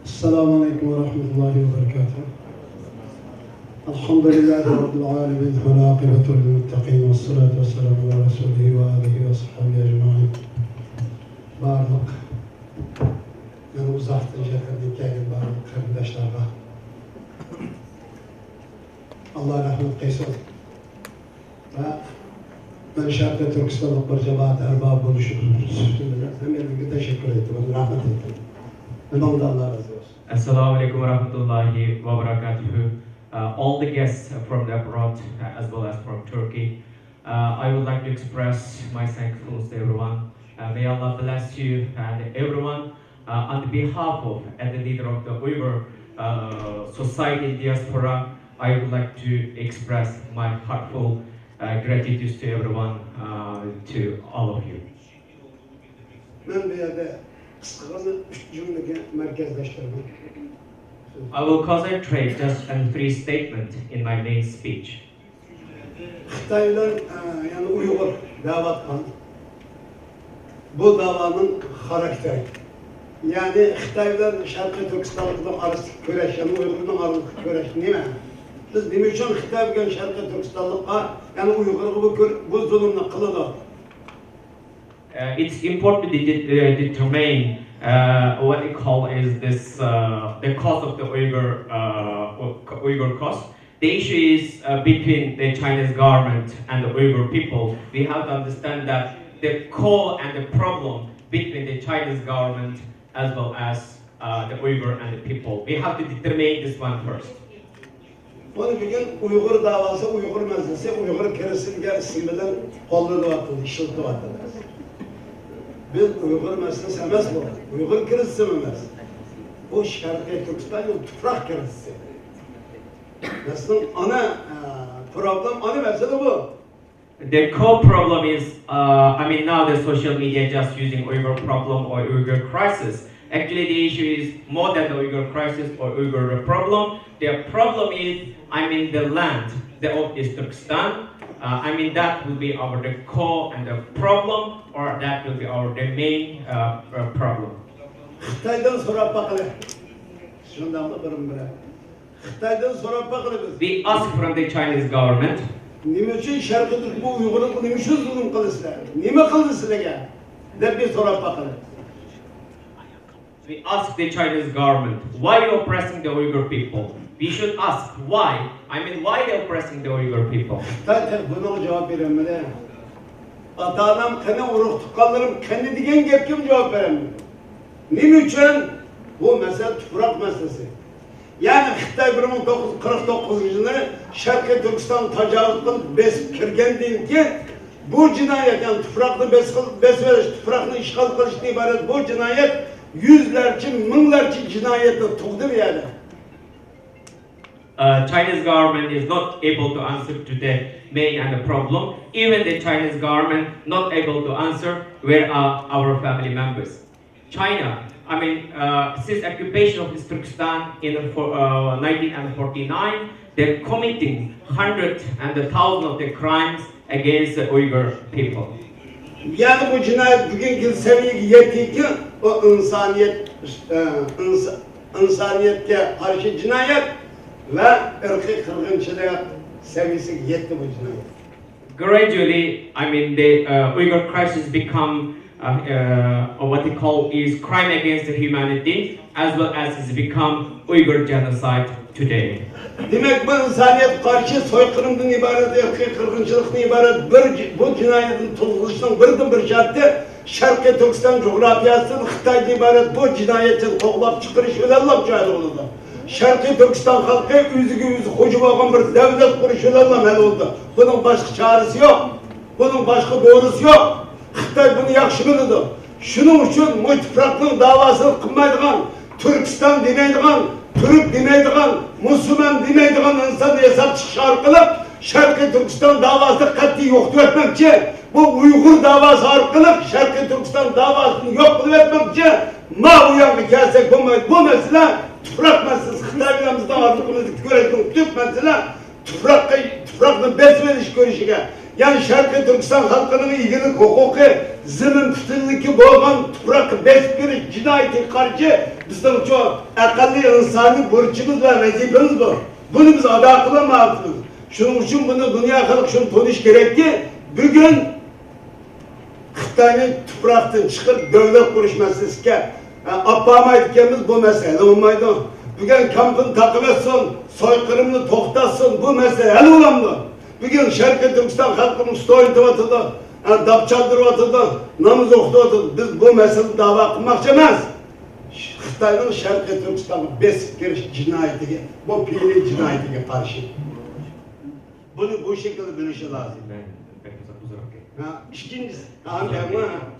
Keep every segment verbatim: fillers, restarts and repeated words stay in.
السلام عليكم ورحمة الله وبركاته. الحمد لله رب العالمين، والعاقبة للمتقين، والصلاة والسلام على رسوله وآله وصحبه أجمعين. بارلىق، يەنە ئۇزاقتىن يېقىندىن كەلگەن بارلىق قېرىنداشلارغا ئاللا رەھمەت قىلسۇن. ۋە مەن شەرقىي تۈركىستانلىق بىر جامائەت ئەربابى بولۇشۇم سۈپىتى بىلەن ھەممىڭلارغا تەشەككۈر ئېيتىمەن، رەھمەت ئېيتىمەن. ھەممىڭلاردىن ئاللا رازى بولسۇن. Assalamu alaikum wa rahmatullahi wa barakatuh. Uh, all the guests from the abroad, uh, as well as from Turkey. Uh, I would like to express my thankfulness to everyone. Uh, may Allah bless you and everyone. Uh, on the behalf of, as the leader of the Uyghur, uh, society in diaspora, I would like to express my heartfelt, uh, gratitude to everyone, uh, to all of you. مەن بۇ يەردە قىسقىغىنە ئۈچ جۈملىگە مەركەزلەشتۈرىمەن. I will concentrate just on three statements in my main speech. خىتاي بىلەن، ئە، يەنى ئۇيغۇر دەۋاتقان بۇ داۋانىڭ خاراكتېرى، يەنى خىتاي بىلەن شەرقىي تۈركىستانلىقلار ئارىسىدىكى كۈرەش، يەنى ئۇيغۇرنىڭ ئارىسىدىكى كۈرەش نېمە؟ بىز نېمە ئۈچۈن خىتاي بىلەن شەرقىي تۈركىستانلىققا، يەنى ئۇيغۇرغا بۇ كۈر-، بۇ زۇلۇمنى قىلىدۇ؟ Uh, it's important to de-, uh, determine, uh, what they call is this, uh, the cause of the Uyghur, uh, Uyghur cause. The issue is, uh, between the Chinese government and the Uyghur people. We have to understand that the core and the problem between the Chinese government as well as, uh, the Uyghur and the people. We have to determine this one first. بۇنى بۈگۈن ئۇيغۇر داۋاسى، ئۇيغۇر مەسىلىسى، ئۇيغۇر كىرىزىسى دېگەن ئىسىم بىلەن قوللىنىۋاتىدۇ، ئىشلىتىۋاتىدۇ. بىز ئۇيغۇر مەسىلىسى ئەمەس بۇ. ئۇيغۇر كىرىزىسى ئەمەس. بۇ شەرقىي تۈركىستاننىڭ تۇپراق كىرىزىسى. مەسىلەن، ئانا، ئە، پروبلېم، ئانا مەسىلە بۇ. The core problem is, uh, I mean, now the social media just using Uyghur problem or Uyghur crisis. Actually, the issue is more than the Uyghur crisis or Uyghur problem. The problem is, I mean, the land, the of is Turkestan. Uh, I mean, that will be our the core and the problem, or that will be our the main, uh, uh, problem. خىتايدىن سوراپ باقىلى. شۇنداقمۇ بىرىن بىرى؟ خىتايدىن سوراپ باقىلى بىز. We ask from the Chinese government. نېمە ئۈچۈن شەرقىي تۈركىي ئۇيغۇرلارغا نېمە ئۈچۈن زۇلۇم قىلىسىلەر؟ نېمە قىلدى سىلەرگە؟ دەپ بىز سوراپ باقىلى. We ask the Chinese government, why you oppressing the Uyghur people? We should ask why. I mean, why they oppressing the Uyghur people? خىتاي تېخى بۇنىڭغا جاۋاب بېرەلمىدى. ئاتا-ئانام قېنى، ئۇرۇق-تۇغقانلىرىم قېنى دېگەن گەپكىمۇ جاۋاب بېرەلمىدى. نېمە ئۈچۈن؟ بۇ مەسىلە تۇپراق مەسىلىسى. يەنى خىتاي بىر مىڭ توققۇز يۈز قىرىق توققۇزىنچى يىلى شەرقىي تۈركىستانغا تاجاۋۇز قىلىپ بېسىپ كىرگەندىن كېيىن، بۇ جىنايەت، يەنى تۇپراقنى بېسىۋېلىش، تۇپراقنى ئىشغال قىلىشتىن ئىبارەت بۇ جىنايەت يۈزلەرچە، مىڭلارچە جىنايەتنى تۇغدى بۇ يەردە. Uh, Chinese government is not able to answer to the main and the problem. Even the Chinese government not able to answer where are our family members. China, I mean, uh, since occupation of this Turkestan in the four, uh, nineteen forty-nine, they're committing hundreds and the thousands of the crimes against the Uyghur people. يەنى بۇ جىنايەت بۈگۈنكى سەۋىيەگە يەتتىكى، ئۇ ئىنسانىيەت، ئە، ئىنس-، ئىنسانىيەتكە قارشى جىنايەت ۋە ئىرقىي قىرغىنچىلىق سەۋىيەسىگە يەتتى بۇ جىنايەت. Gradually, I mean, the, uh, Uyghur crisis become, uh, uh, what they call is crime against the humanity, as well as it's become Uyghur genocide today. دېمەك، بۇ ئىنسانىيەتكە قارشى سويقىرىمدىن ئىبارەت، ئىرقىي قىرغىنچىلىقتىن ئىبارەت بىر جى-، بۇ جىنايەتنى تۇغۇزۇشنىڭ بىردىنبىر شەرتى شەرقىي تۈركىستان جۇغراپىيەسىدىن خىتايدىن ئىبارەت بۇ جىنايەتچىنى قوغلاپ چىقىرىش بىلەنلا مۇشاھىدە بولىدۇ. شەرقىي تۈركىستان خەلقى ئۆزىگە ئۆزى خوجا بولغان بىر دۆلەت قۇرۇش بىلەنلا ھەل بولىدۇ. بۇنىڭ باشقا چارىسى يوق. بۇنىڭ باشقا دورىسى يوق. خىتاي بۇنى ياخشى بىلىدۇ. شۇنىڭ ئۈچۈن مۇشۇ تۇپراقنىڭ داۋاسىنى قىلمايدىغان، تۈركىستان دېمەيدىغان، تۈرك دېمەيدىغان، مۇسۇلمان دېمەيدىغان ئىنسان ھېساب چىقىش ئارقىلىق شەرقىي تۈركىستان داۋاسىنى قەتئىي يوقىتىۋەتمەكچى. بۇ ئۇيغۇر داۋاسى ئارقىلىق شەرقىي تۈركىستان داۋاسىنى يوق قىلىۋەتمەكچى. ما ئۇ ياققا كەلسەك بولمايدۇ. بۇ مەسىلە تۇپراق مەسىلىسى. خىتاي بىلەن بىزنىڭ ئارىلىقىمىزدىكى كۈرەشنىڭ تۈپ مەسىلە تۇپراققا، تۇپراقنى بېسىۋېلىش كۈرىشىگە، يەنى شەرقىي تۈركىستان خەلقىنىڭ ئىگىلىك ھوقۇقى، زېمىن پۈتۈنلۈكى بولغان تۇپراققا بېسىپ كىرىش جىنايىتىگە قارشى بىزنىڭچۇ ئەقەللىي ئىنسانىي بۇرچىمىز ۋە ۋەزىپىمىز بۇ. بۇنى بىز ئادا قىلالمايۋاتىمىز. شۇنىڭ ئۈچۈن بۇنى دۇنيا خەلقى شۇنى تونۇشى كېرەككى، بۈگۈن خىتاينى تۇپراقتىن چىقىرىپ دۆلەت قۇرۇش مەسىلىسىگە، ئە، ئاپارمايدىكەنمىز، بۇ مەسىلە ھەل بولمايدۇ. بۈگۈن كامپنى تاقىۋەتسۇن، سويقىرىمنى توختاتسۇن، بۇ مەسىلە ھەل بولامدۇ؟ بۈگۈن شەرقىي تۈركىستان خەلقىمۇ ستوينىتىۋاتىدۇ، ئە، داپ چالدۇرۇۋاتىدۇ، ناماز ئوقۇتۇۋاتىدۇ. بىز بۇ مەسىلىدە داۋا قىلماقچى ئەمەس. خىتاينىڭ شەرقىي تۈركىستانغا بېسىپ كىرىش جىنايىتىگە، بۇ پېئىلىي جىنايىتىگە قارشى. بۇنى بۇ شەكىلدە بىلىشى لازىم. مەن بەك ئۇزاق ئۇزىراپ كەتتىم. ھە، ئىككىنچىسى، ھە، مەن،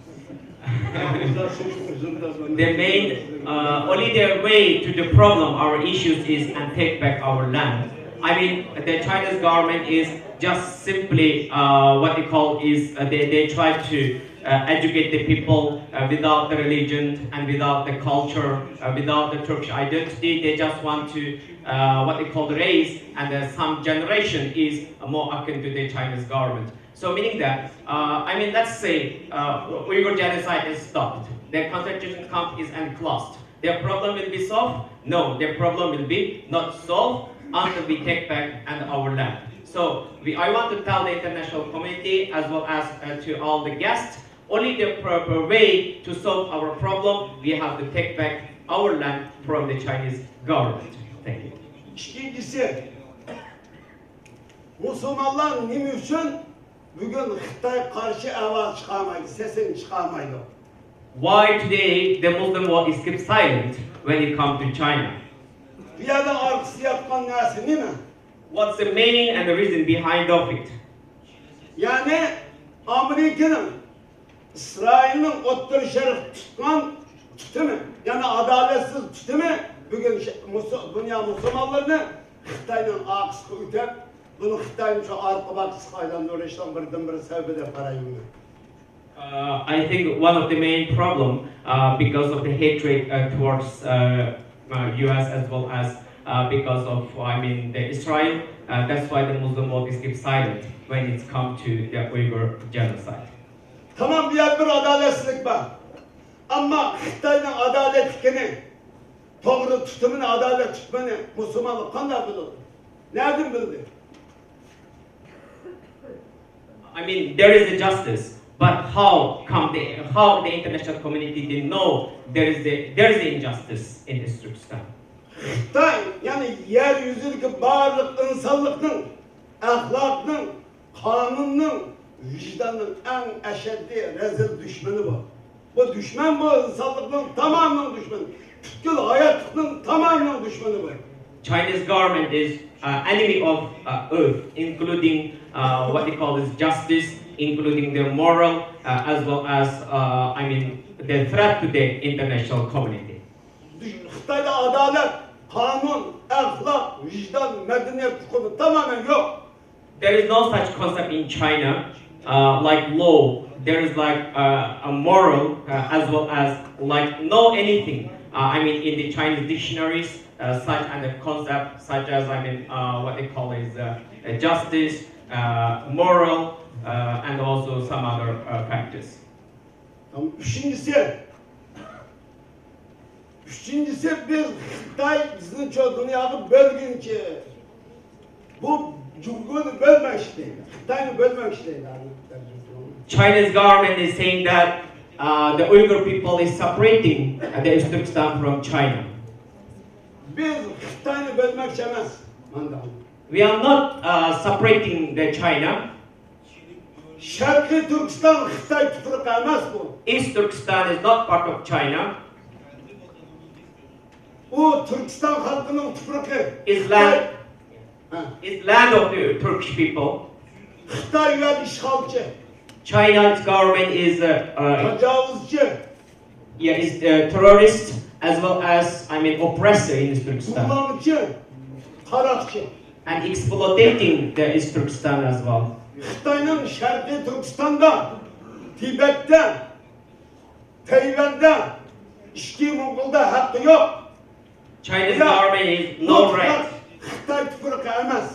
The main, uh, only their way to the problem, our issues is and take back our land. I mean, the Chinese government is just simply, uh, what they call is, uh, they, they try to, uh, educate the people, uh, without the religion and without the culture, uh, without the Turkish identity. They just want to, uh, what they call the race, and uh, some generation is more akin to the Chinese government. So meaning that, uh, I mean, let's say, uh, Uyghur genocide is stopped. The concentration camp is enclosed. Their problem will be solved? No, their problem will be not solved until we take back and our land. So we, I want to tell the international community as well as, uh, to all the guests, only the proper way to solve our problem, we have to take back our land from the Chinese government. Thank you. ئىككىنچىسى، مۇسۇلمانلار نېمە ئۈچۈن بۈگۈن خىتايغا قارشى ئاۋاز چىقارمايدۇ، سېسىنى چىقارمايدۇ؟ Why today the Muslim world is kept silent when it comes to China? بۇ يەردە ئارقىسىدا ياتقان نەرسە نېمە؟ What's the meaning and the reason behind of it? يەنى ئامېرىكىنىڭ ئىسرائىلنىڭ ئوتتۇرا شەرقتە تۇتقان تۇتۇمى، يەنى ئادالەتسىز تۇتۇمى بۈگۈن ش-، مۇسۇ-، دۇنيا مۇسۇلمانلىرىنى خىتاينىڭ ئارقىسىغا ئۆتۈپ، بۇنى خىتاينى شۇ ئارقا باغچىسىغا ئايلاندۇرۇشنىڭ بىردىنبىر سەۋەبى دەپ قارايمەن. Uh, I think one of the main problem, uh, because of the hatred, uh, towards, uh, uh, U S as well as, uh, because of, I mean, the Israel. Uh, that's why the Muslim world is keep silent when it's come to the Uyghur genocide. تامام بۇ يەردە بىر ئادالەتسىزلىك بار. ئەمما خىتاينىڭ ئادالەتلىكىنى، توغرا تۇتۇمىنى، ئادالەت تۇتۇمىنى مۇسۇلمانلار قانداق بىلىدۇ؟ نەدىن بىلدى؟ I mean, there is a justice, but how come the, how the international community didn't know there is the, there is the injustice in this Turkestan? خىتاي، يەنى يەر يۈزىدىكى بارلىق ئىنسانلىقنىڭ، ئەخلاقنىڭ، قانۇننىڭ، ۋىجداننىڭ ئەڭ ئەشەددىي رەزىل دۈشمىنى بۇ. بۇ دۈشمەن بۇ، ئىنسانلىقنىڭ تامامىنىڭ دۈشمىنى. پۈتكۈل ھاياتلىقنىڭ تامامىنىڭ دۈشمىنى بۇ. Chinese government is, uh, enemy of, uh, earth, including, uh, what they call is justice, including their moral, uh, as well as, uh, I mean, the threat to the international community. خىتايدا ئادالەت، قانۇن، ئەخلاق، ۋىجدان، مەدەنىيەت ئۇقۇمى تامامەن يوق. There is no such concept in China, uh, like law. There is like, uh, a moral, uh, as well as like no anything. Uh, I mean, in the Chinese dictionaries, uh, such and a concept such as, I mean, uh, what they call is, uh, uh, justice, uh, moral, uh, and also some other, uh, factors. تامام. ئۈچىنچىسى، ئۈچىنچىسى، بىز خىتاي بىزنى چو دۇنياغا بۆلگۈنچى، بۇ جۇڭگونى بۆلمەكچى دەيدۇ، خىتاينى بۆلمەكچى دەيدۇ. Chinese government is saying that, uh, the Uyghur people is separating, uh, the East Turkestan from China. بىز خىتاينى بۆلمەكچى ئەمەس. مانداق. We are not, uh, separating the China. شەرقىي تۈركىستان خىتاي تۇپرىقى ئەمەس بۇ. East Turkestan is not part of China. ئۇ تۈركىستان خەلقىنىڭ تۇپرىقى. Is land, ھە. Is land of the Turkish people. خىتاي ئۇ يەردە ئىشغالچى. China's government is, uh, uh, تاجاۋۇزچى. Yeah, is, uh, terrorist as well as, I mean, oppressor in East Turkestan. بۇلاڭچى، قاراقچى. And exploiting the East Turkestan as well. خىتاينىڭ شەرقىي تۈركىستاندا، تىبەتتە، تەيۋەندە، ئىچكى موڭغۇلدا ھەققى يوق. Chinese government is no right. خىتاي تۇپرىقى ئەمەس.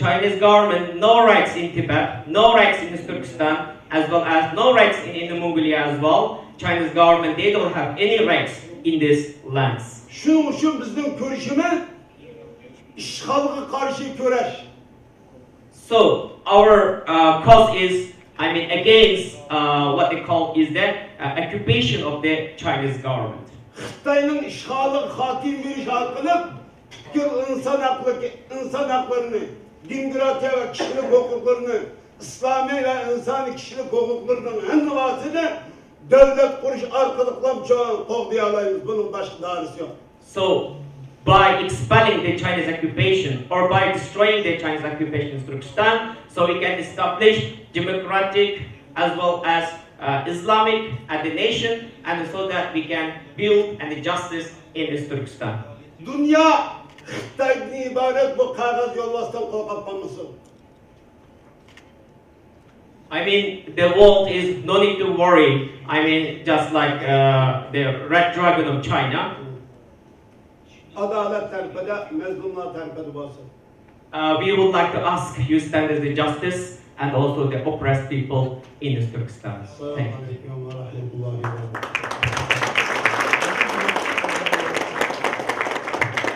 Chinese government no rights in Tibet, no rights in Turkestan, as well as no rights in Inner Mongolia as well. Chinese government, they don't have any rights in these lands. شۇنىڭ ئۈچۈن بىزنىڭ كۈرىشىمىز ئىشغالغا قارشى كۈرەش. So our uh, cause is, I mean, against uh, what they call is the uh, occupation of the Chinese government. خىتاينىڭ ئىشغالىغا خاتىمە بېرىش ئارقىلىق پۈتكۈل ئىنسان ھەقلىكى، ئىنسان ھەقلىرىنى، دېموكراتىيە ۋە كىشىلىك ھوقۇقلىرىنى، ئىسلامىي ۋە ئىنسانىي كىشىلىك ھوقۇقلىرىنىڭ ھەممىسىنى دۆلەت قۇرۇش ئارقىلىقلا قوغدىيالايمىز. بۇنىڭ باشقا دارىسى يوق. So by expelling the Chinese occupation or by destroying the Chinese occupation in Turkestan, so we can establish democratic as well as uh, Islamic as a nation, and so that we can build and justice in East Turkestan. دۇنيا خىتايدىن ئىبارەت بۇ قەغەز يولۋاستىن قورقۇپ قالمىسۇن. I mean, the world is no need to worry. I mean, just like uh, the Red Dragon of China. ئادالەت تەرىپىدە، مەزلۇملار تەرىپىدە بولسۇن. Uh, we would like to ask you stand as the justice and also the oppressed people in East Turkestan. Thank you. ئەسسالامۇ ئەلەيكۇم ۋە رەھمەتۇللاھى ۋە بەرىكاتۇھۇ.